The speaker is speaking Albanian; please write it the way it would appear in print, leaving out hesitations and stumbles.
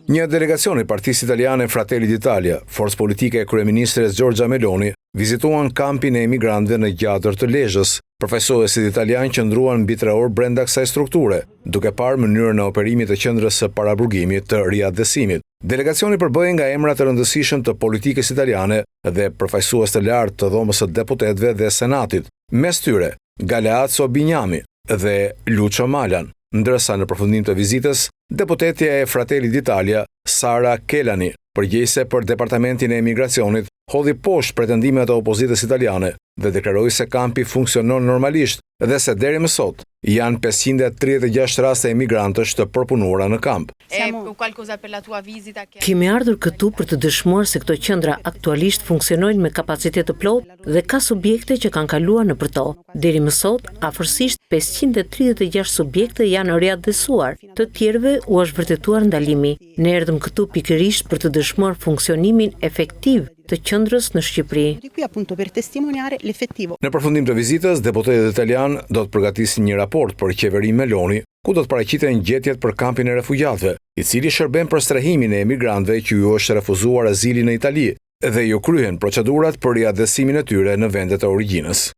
Një delegacion i Partisë Italiane Fratelli d'Italia, forcë politike e kryeministres Giorgia Meloni, vizituan kampin e emigrantëve në Gjadër të Lezhës. Përfaqësuesit italianë qëndruan mbi tre orë brenda kësaj strukture, duke parë mënyrën e operimit të qendrës së paraburgimit të riatdhesimit. Delegacioni përbëhej nga emra të rëndësishëm të politikës italiane dhe përfaqësues të lartë të Dhomës së Deputetëve dhe Senatit, mes tyre Galeazzo Bignami dhe Lucio Malan, ndërsa në përfundim të vizitës, deputetja e Fratelli d'Italia, Sara Kelany, përgjegjëse për Departamentin e Emigracionit, hodhi poshtë pretendimet e opozitës italiane dhe deklaroi se kampi funksionon normalisht dhe se deri më sot janë 536 raste emigrantësh të përpunuara në kamp. Kemi ardhur këtu për të dëshmuar se këto qendra aktualisht funksionojnë me kapacitet të plotë dhe ka subjekte që kanë kaluar nëpër to. Deri më sot, afërsisht 536 subjekte janë riatdhesuar, të tjerëve u është vërtetuar ndalimi. Ne erdhëm këtu pikërisht për të dëshmuar funksionimin efektiv të qendrës në Shqipëri. Në përfundim të vizitës, deputetët italianë do të përgatisin një raport për qeverinë Meloni, ku do të paraqiten gjetjet për kampin e refugjatëve, i cili shërben për strehimin e emigrantëve që ju është refuzuar azili në Itali dhe ju kryhen procedurat për riatdhesimin e tyre në vendet e origjinës.